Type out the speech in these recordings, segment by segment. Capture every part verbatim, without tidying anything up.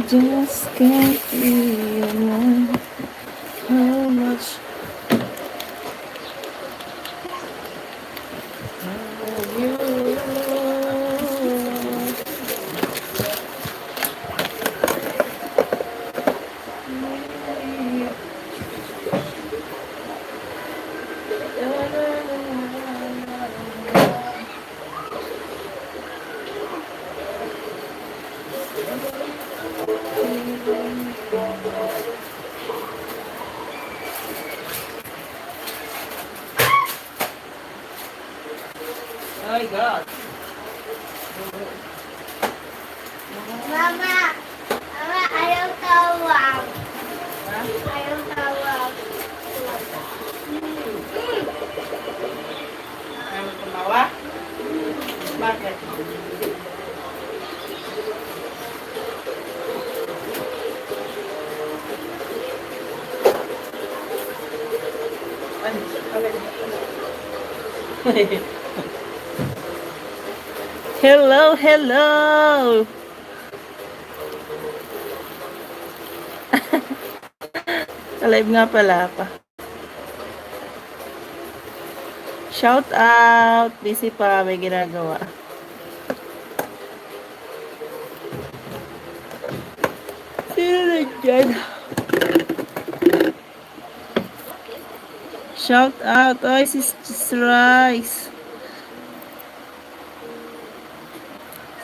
Just can't realize how much Ay, God. Mama, mama, ayaw tawag. Ha? Ayaw tawag. Ayaw tumawa? Bakit? Hello, hello! Ka-live nga pala ako. Shout out! Busy pa, may ginagawa. Sino na dyan? Shout out! Oy, sis, sis Rice!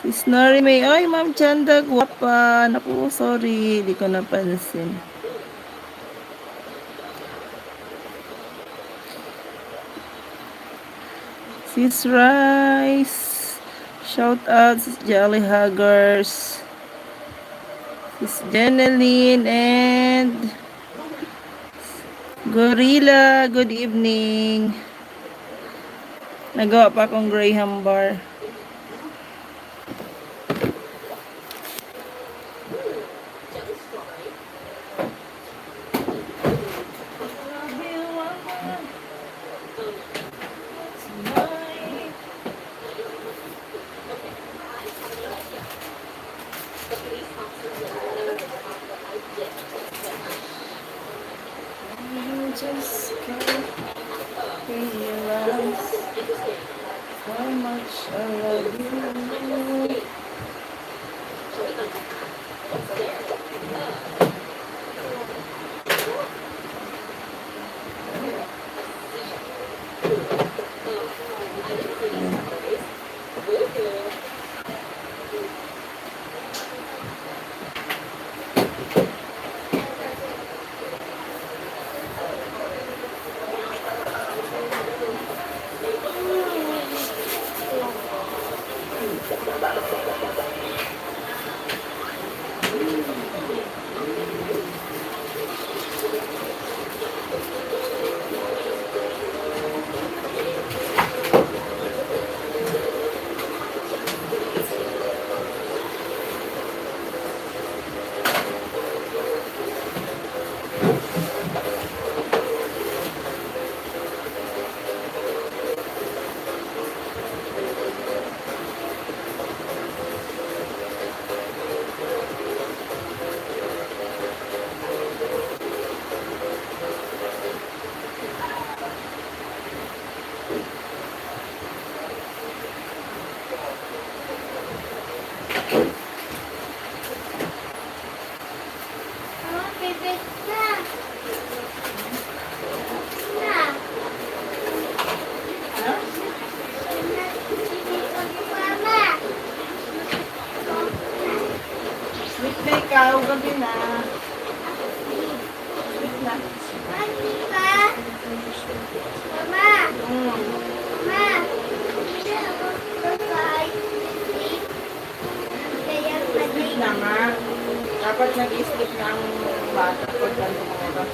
Sis Nori May. Oy, Ma'am Chanda, guwapa. Naku, sorry, di ko napansin. Sis Rice. Shout out, Sis Jolly Huggers. Sis Jeneline and Gorilla, good evening. Nagawa pa akong Graham bar. You just can't realize how much I love you. Sweet na ikaw, gabi na. Sweet na. Mama! Mm. Mama! Sweet na nga. Dapat nag-sleep na ang bata pag ganitong oras.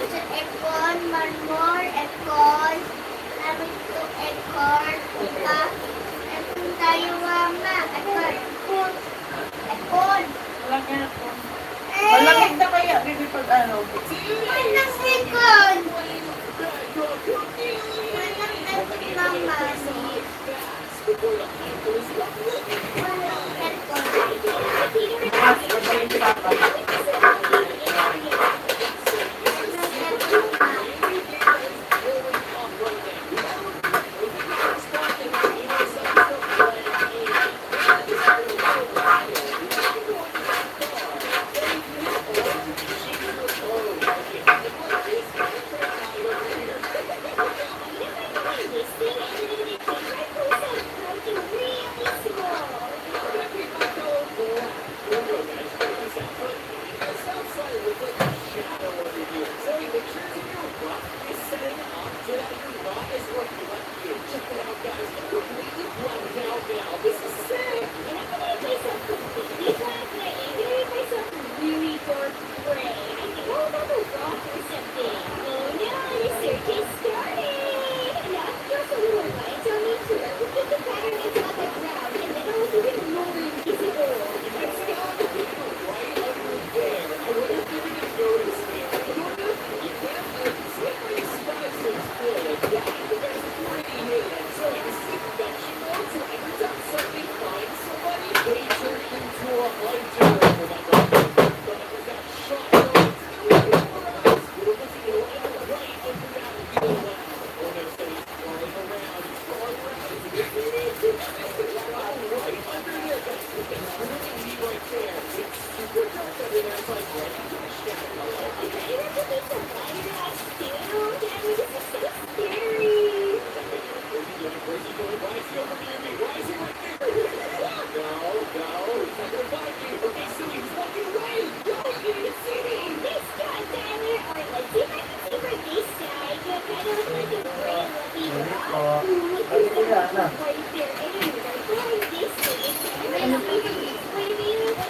Sa aircon, marmol, aircon. Namin to aircon. Diba? Aircon tayo, mama. Aircon. Aircon. Walang aircon. Eh! Malamig na kaya, baby, pag ano? Walang aircon. Walang aircon, mama.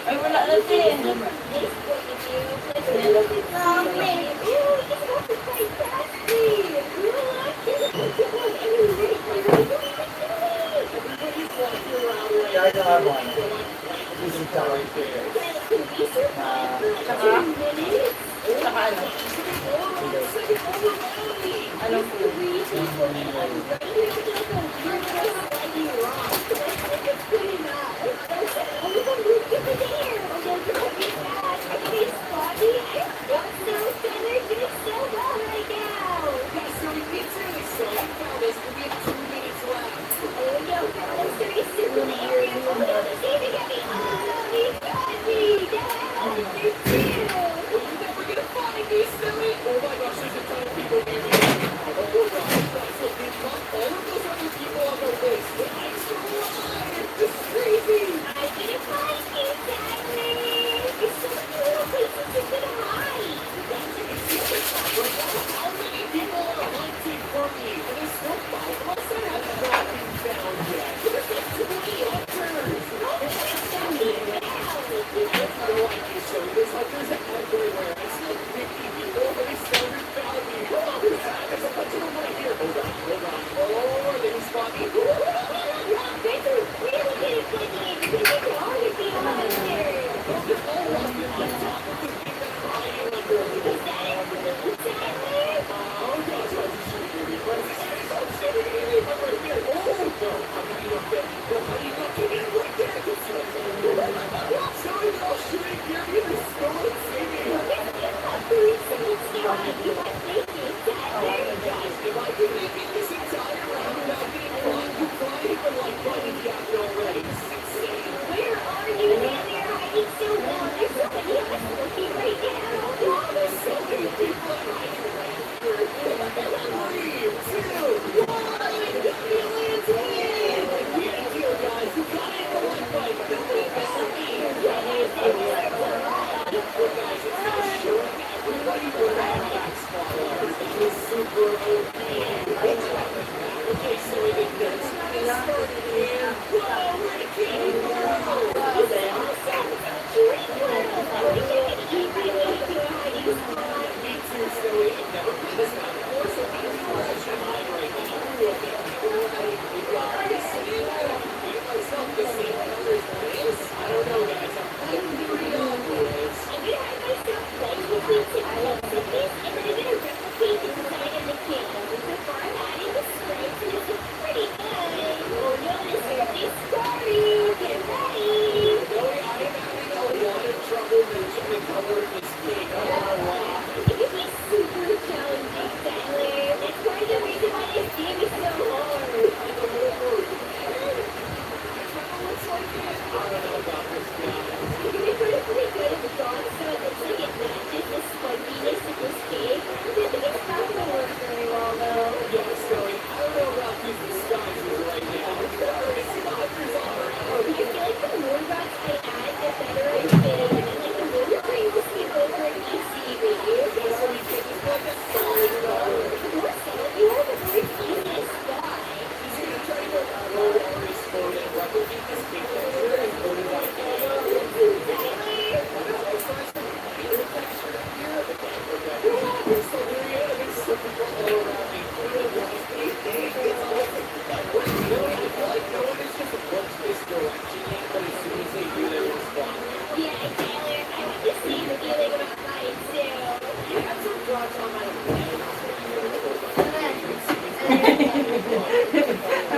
Ay, wala na, te. Tsaka, tsaka ano? Ano po?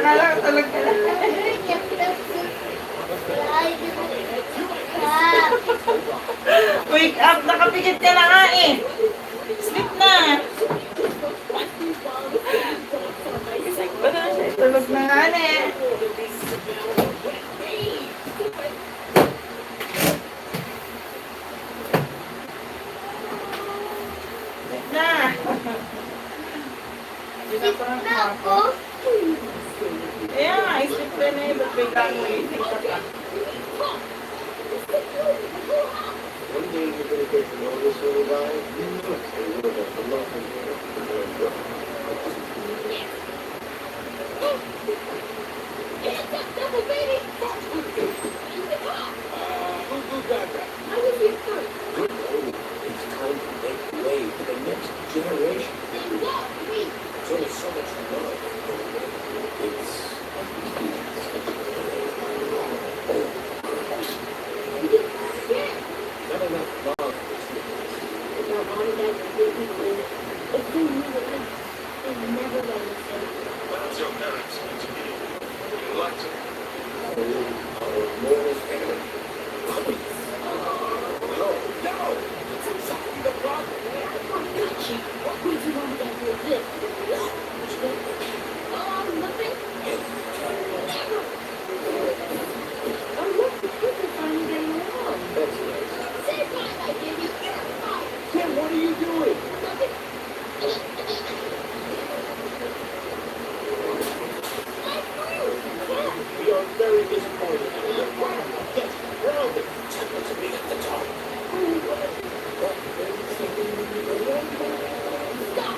Nakakatulog ka na. Wake up! Nakapikit ka na nga eh! Sleep na! Tulog na nga eh! Sleep na! Hindi na pa ako. Kaya nga, isip ko na yun, ba't biglang may isip ka pa? One day you're gonna get to know this little guy. You know it. And you're gonna love him. It's a double baby. Uh, who, who got that? I was here first. Good. It's time to make way for the next generation. Then what? We There's only so much love. It's not enough love. Without all of that, it would be cool. If you knew what I, I never let you say. But as your parents need to be, you like to. Our moral family. Puppies. No, no, that's exactly the problem. What got you? What made you want to get rid of this? What? Oh, nothing. Never. I love the people finally getting along. That's nice. Say bye-bye, baby. You're fired. Tim, what are you doing? Nothing. We are very disappointed. Yes, we're open. Tell them to be at the top. Stop!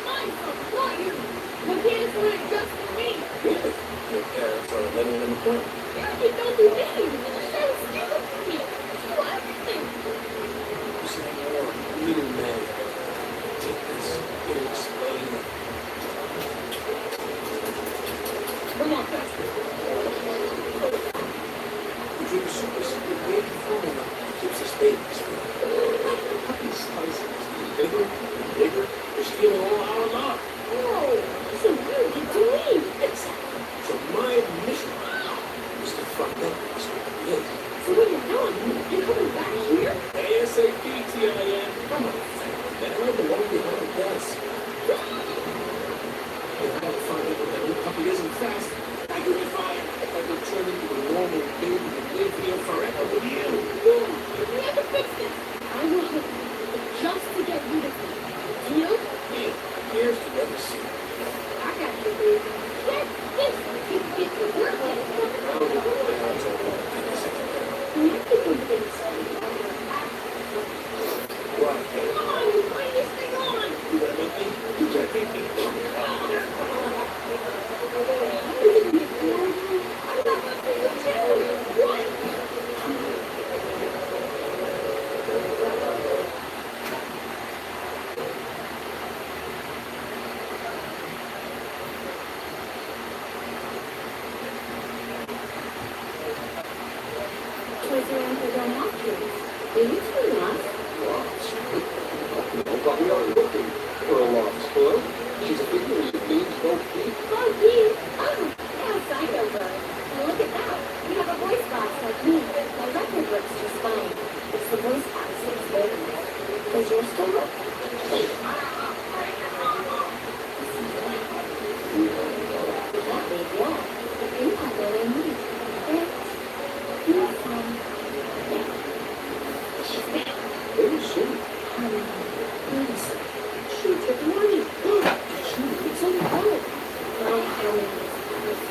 I'm a liar! My parents weren't just for me! Your parents are a little important. They don't do anything! Just give them to me! Do everything! You see, you're a little mad. Take this. It'll explain. Come on, faster. Drink super secret baby formula keeps us babies. Happy spices. Bigger and bigger. We're stealing all our love. Oh, so you get to leave. Exactly. So my mission is to find out what's going on. So when you're done, you're coming back here? A S A P, T I M. Come on, man. I don't want to be on the bus. If I don't find out what that new puppy is and fast, I could get fired. I could turn into a normal baby and live here forever with you. No, we have to fix this. I will help you, but just to get rid of me. Deal? Hey, here's the other secret. I got you, baby. Get this. You can get to work at it. Now that the parents are all in this together. Nothing can fix it. What? Come on, you bring this thing on. You gonna beat me? You can't beat me. You're still up. Wait. That baby up. You have what I need. Thanks. You have some. She's back. Very soon. Honey, please. She'll take money. She needs some help. My honey is perfect.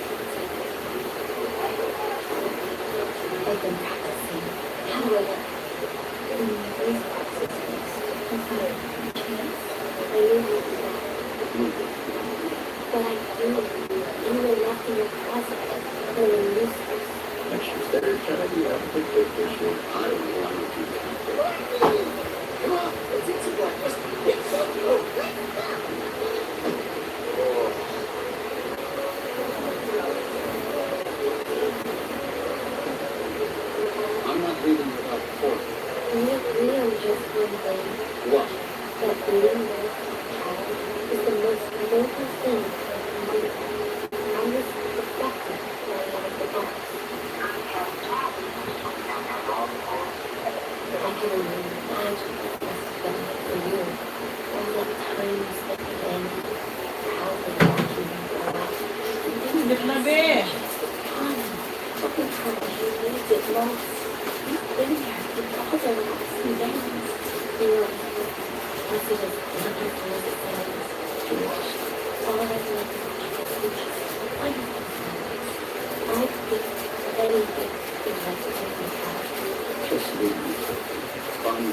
I've been practicing. How do I look? Can you please practice this? I'm sorry. Chance? I knew how to do it. But I do. You were left in your closet. No one used this. But you better tidy up the picture. I don't want to do that. Come on, let's eat some breakfast. Get some. Oh. I'm not leaving without fork. Can you agree on just one thing? What? That being a child is the most noble thing you can do. I was affected by all of the box. I can only imagine what it must have been like for you. All that time you spent playing, proudly watching them grow up. Init na, be. Just the fun. Look at how you lived it most. You've been there through all the ups and downs. You know, as it is, nothing feels the same as it used to. All I know is that it was just a wonderful time. I'd give anything to go back to my childhood. Just leave me. Find me.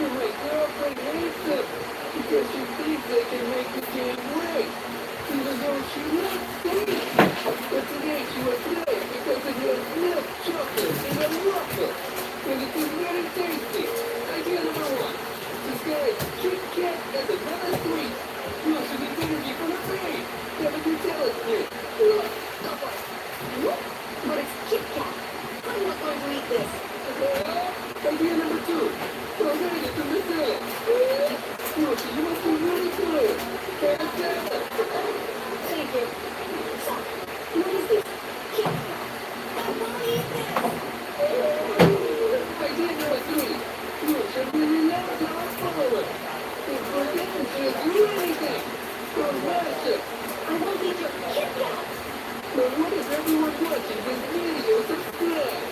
But my girlfriend hates him because she thinks they can make the game work. Even though she loves singing. But today she was late because it was milk chocolate and a waffle. And it was very tasty. Idea number one. Disguise Kit Kat as another sweet. Now she needs energy from her brain. Never can tell us this. Look, Papa. What? What is Kit Kat? I'm not going to eat this. Idea number two. Already to miss it. What do you want to really do? Have a Thank you. So, what is this? Kit Kat. I want to eat this. Idea number three. You should really let our follower. If we didn't do anything. Alright. I want to eat your Kit Kat. But what if everyone watching this video subscribe?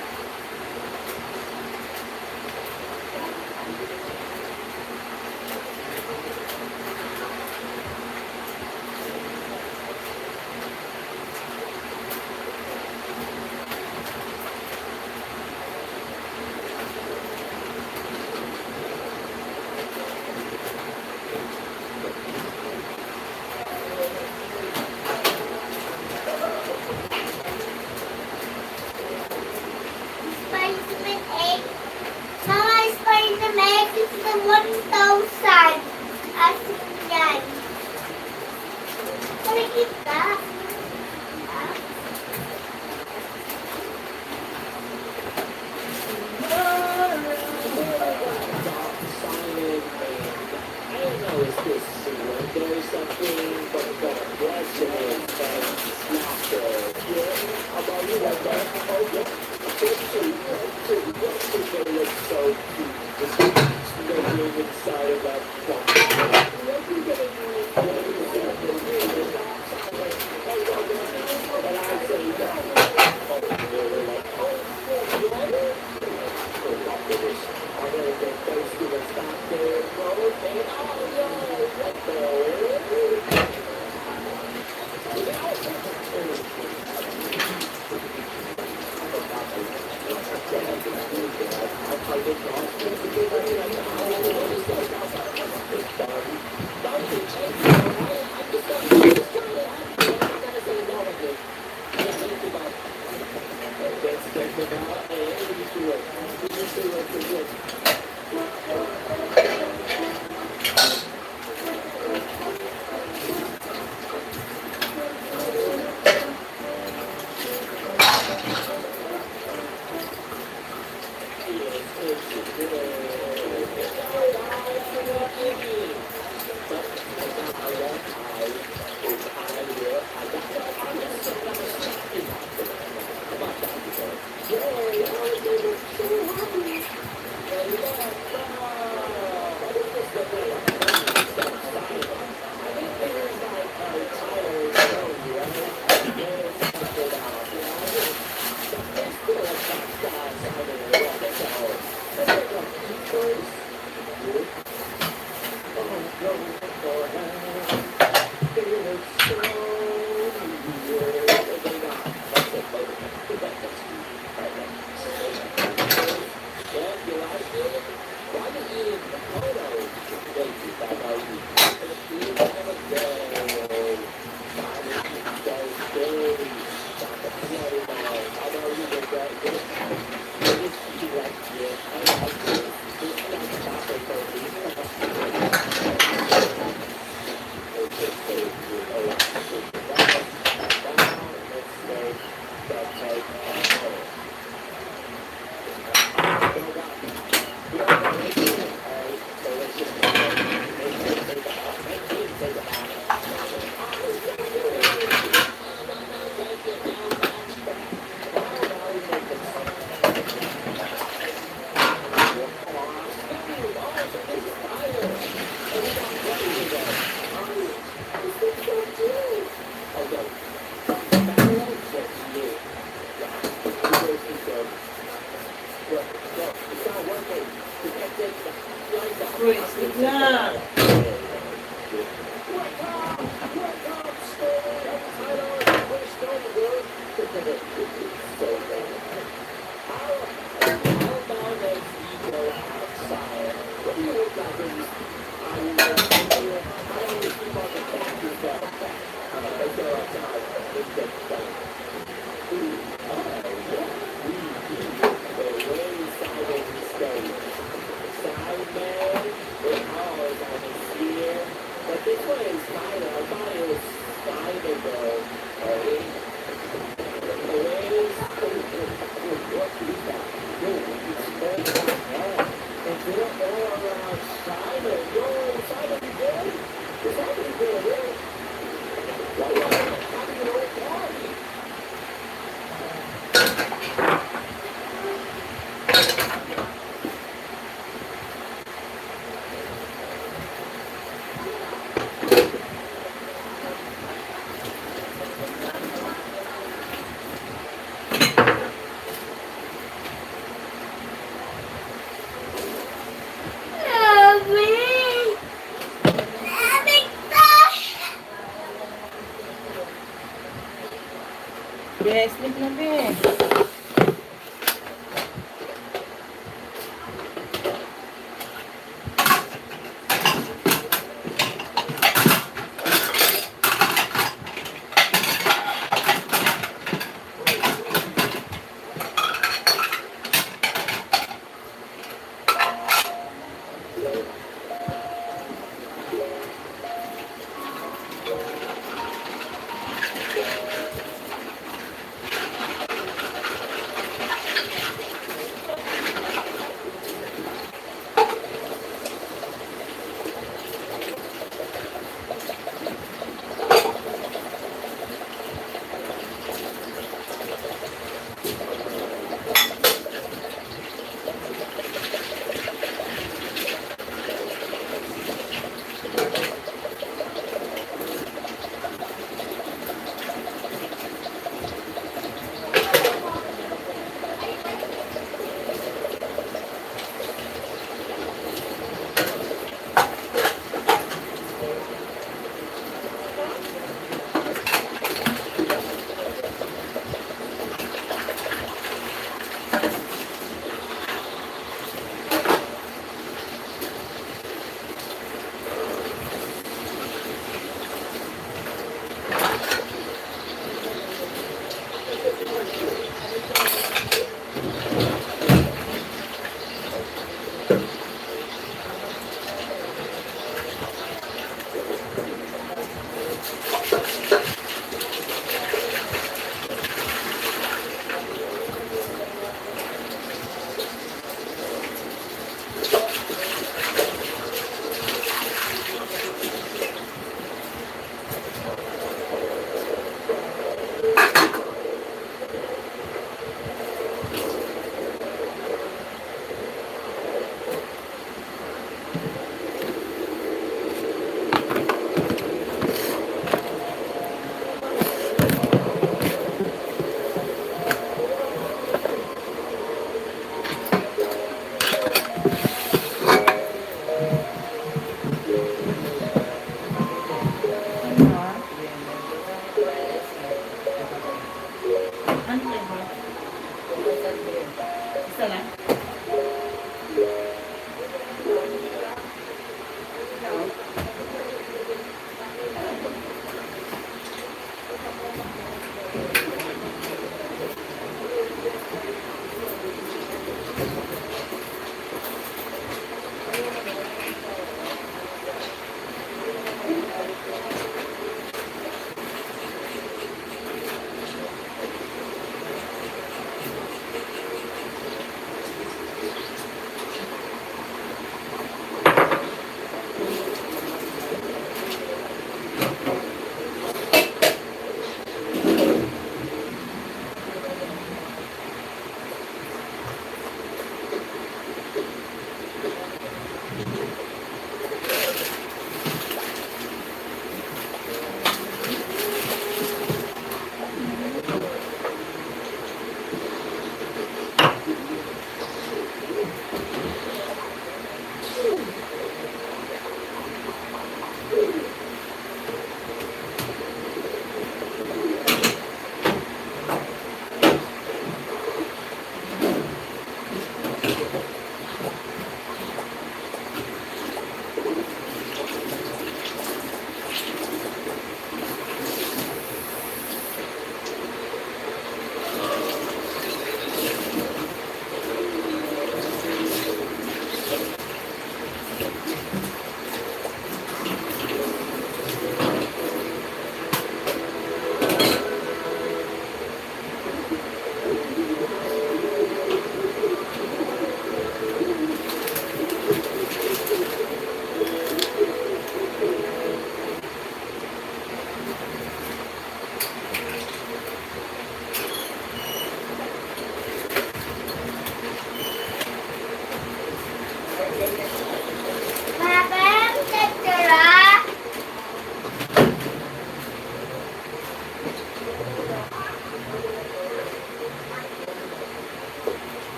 Be, sleep na, be.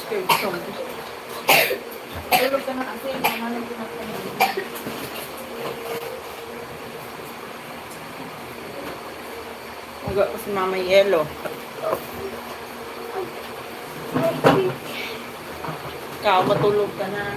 Tulog ka na kasi, nanay ko na. Maga ko si Mama Yelo. Ikaw, matulog ka na.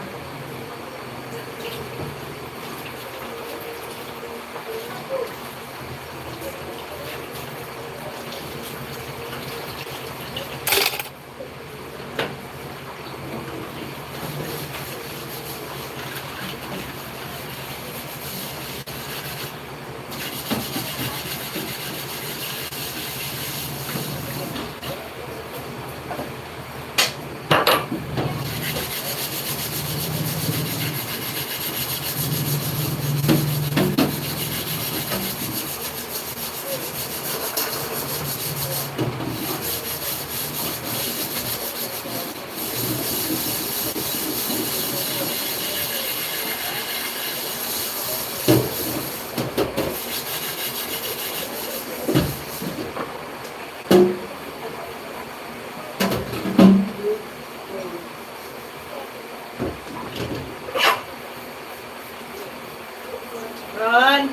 Ron!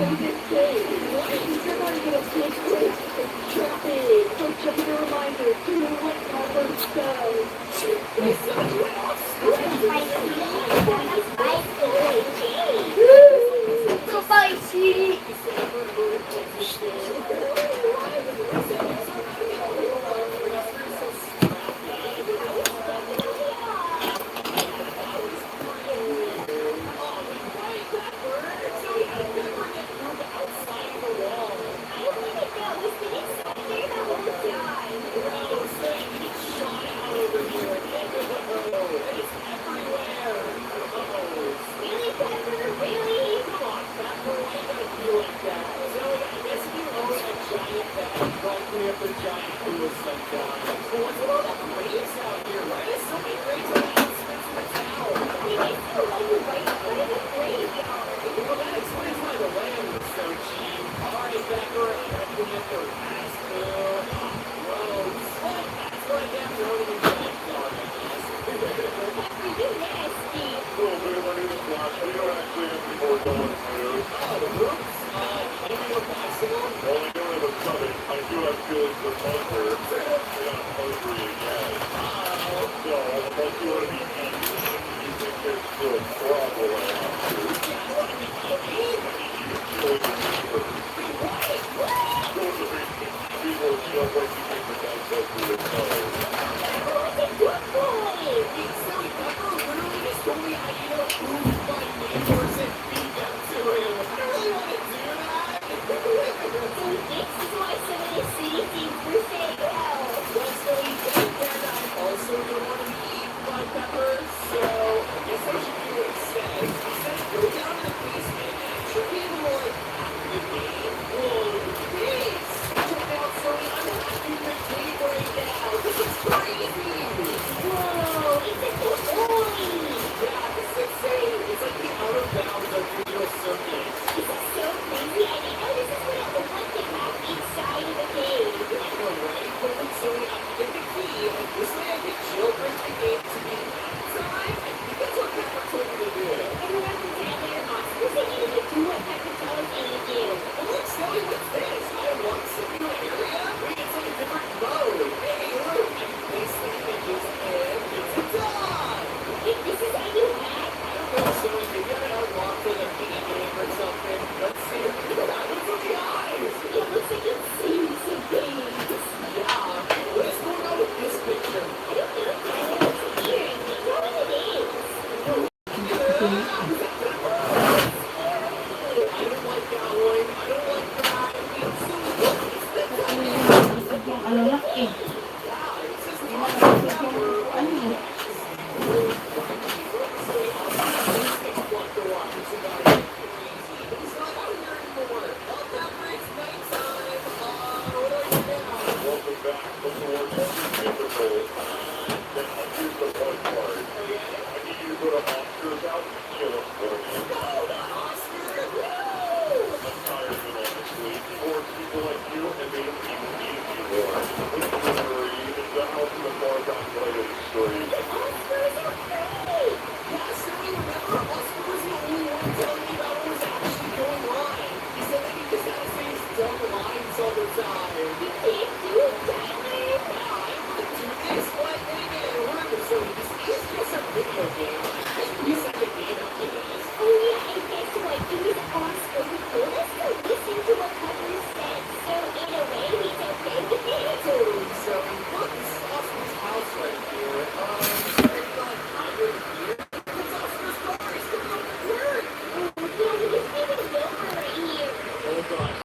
This day, everybody get a big break. Traffic. So just a reminder, do what Albert says.